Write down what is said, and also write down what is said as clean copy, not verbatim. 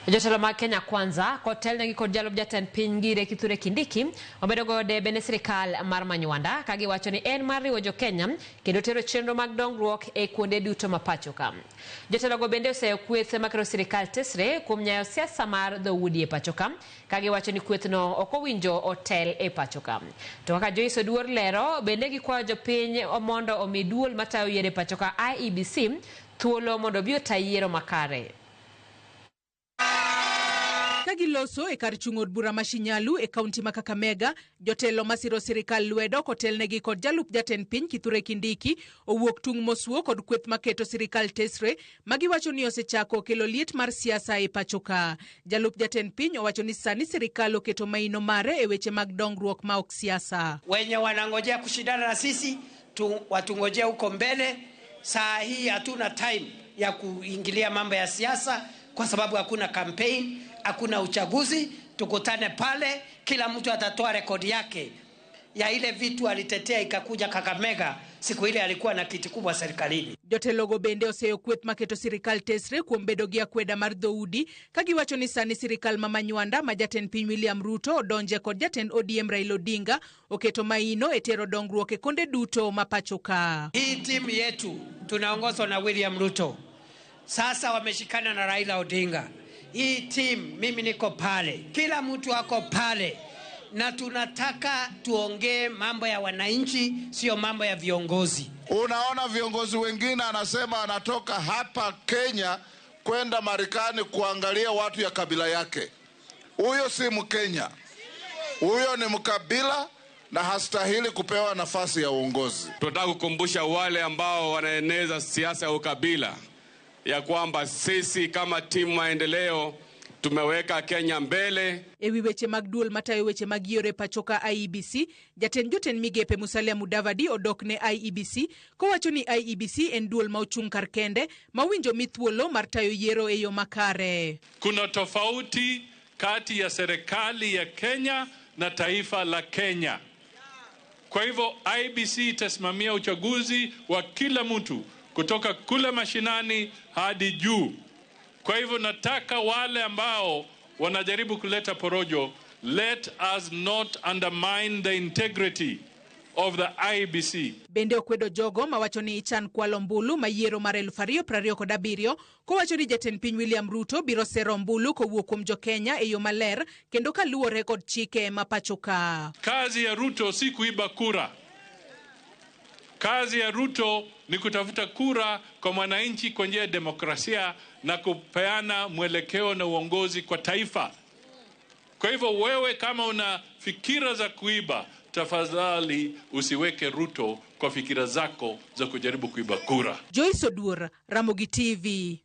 Jotelo mag Kenya Kwanza kotelnegi kod jalup jatend piny Ngire Kithure Kindiki obedo goyo debe ne sirikal mar Manywanda ka giwacho ni en mar riwo jo-Kenya kendo tero chenro mag dongruok e kuonde duto ma pacho ka. Jotelogo bende oseyo kweth makero sirikal tesre kuom nyayo siasa mar dhoudi e pacho ka ka giwacho ni kwethno ok owinjo otel e pacho ka. To kaka Joyce Oduor lero, bende gikwayo jopiny mondo omi duol matayo yiero e pacho ka IEBC thuolo mondo obi ota yiero makare. Ka giloso e kar chung' od bura ma Shinyalu e kaunti ma Kakamega, jotelo masiro sirikal lwedo kotelnegi kod jalup jatend piny Kithure Kindiki owuok tung' mosuo kod kweth maketo sirikal tesre ma giwacho ni osechako kelo liet mar siasa e pacho ka. Jalup jatend piny owacho ni sani sirikal oketo maino mare e weche mag dongruok ma ok siasa. Wenye wanangojea kushindana na sisi watungojea huko mbele. Saa hii hatuna time ya kuingilia mambo ya siasa kwa sababu hakuna campaign, hakuna uchaguzi. Tukutane pale, kila mtu atatoa rekodi yake ya ile vitu alitetea ikakuja Kakamega siku ile alikuwa na kiti kubwa serikalini. Jotelogo bende oseyo kweth maketo sirikal tesre kuom bedo gi akweda mar dhoudi ka giwacho ni sani sirikal ma Manywanda ma jatend piny William Ruto odonje kod jatend ODM Raila Odinga oketo maino e tero dongruok e konde duto ma pacho ka. Hii timu yetu tunaongozwa na William Ruto, sasa wameshikana na Raila Odinga. Hii timu mimi niko pale, kila mtu ako pale, na tunataka tuongee mambo ya wananchi, sio mambo ya viongozi. Unaona viongozi wengine anasema anatoka hapa Kenya kwenda Marekani kuangalia watu ya kabila yake. Huyo si Mkenya, huyo ni mkabila na hastahili kupewa nafasi ya uongozi. Tunataka kukumbusha wale ambao wanaeneza siasa ya ukabila ya kwamba sisi kama timu maendeleo tumeweka Kenya mbele. E wi weche mag duol matayo weche mag yiero e pacho ka IEBC, jatend jotend migepe Musalia Mudavadi odok ne IEBC kowacho ni IEBC en duol ma ochung' kar kende ma owinjo mi thuolo mar tayo yiero e yo makare. Kuna tofauti kati ya serikali ya Kenya na taifa la Kenya. Kwa hivyo IEBC itasimamia uchaguzi wa kila mtu kutoka kule mashinani hadi juu. Kwa hivyo nataka wale ambao wanajaribu kuleta porojo, let us not undermine the integrity of the IEBC. Bende okwedo jogo mawacho ni ichan kwalo ombulu ma yiero mar 2027 kowacho ni jatend piny William Ruto biro sero ombulu kowuok kuom jokenya e yo maler kendo kaluwore kod chike ma pacho ka. Kazi ya Ruto si kuiba kura. Kazi ya Ruto ni kutafuta kura kwa mwananchi kwa njia ya demokrasia na kupeana mwelekeo na uongozi kwa taifa. Kwa hivyo wewe kama una fikira za kuiba, tafadhali usiweke Ruto kwa fikira zako za kujaribu kuiba kura. Joyce Oduor, Ramogi TV.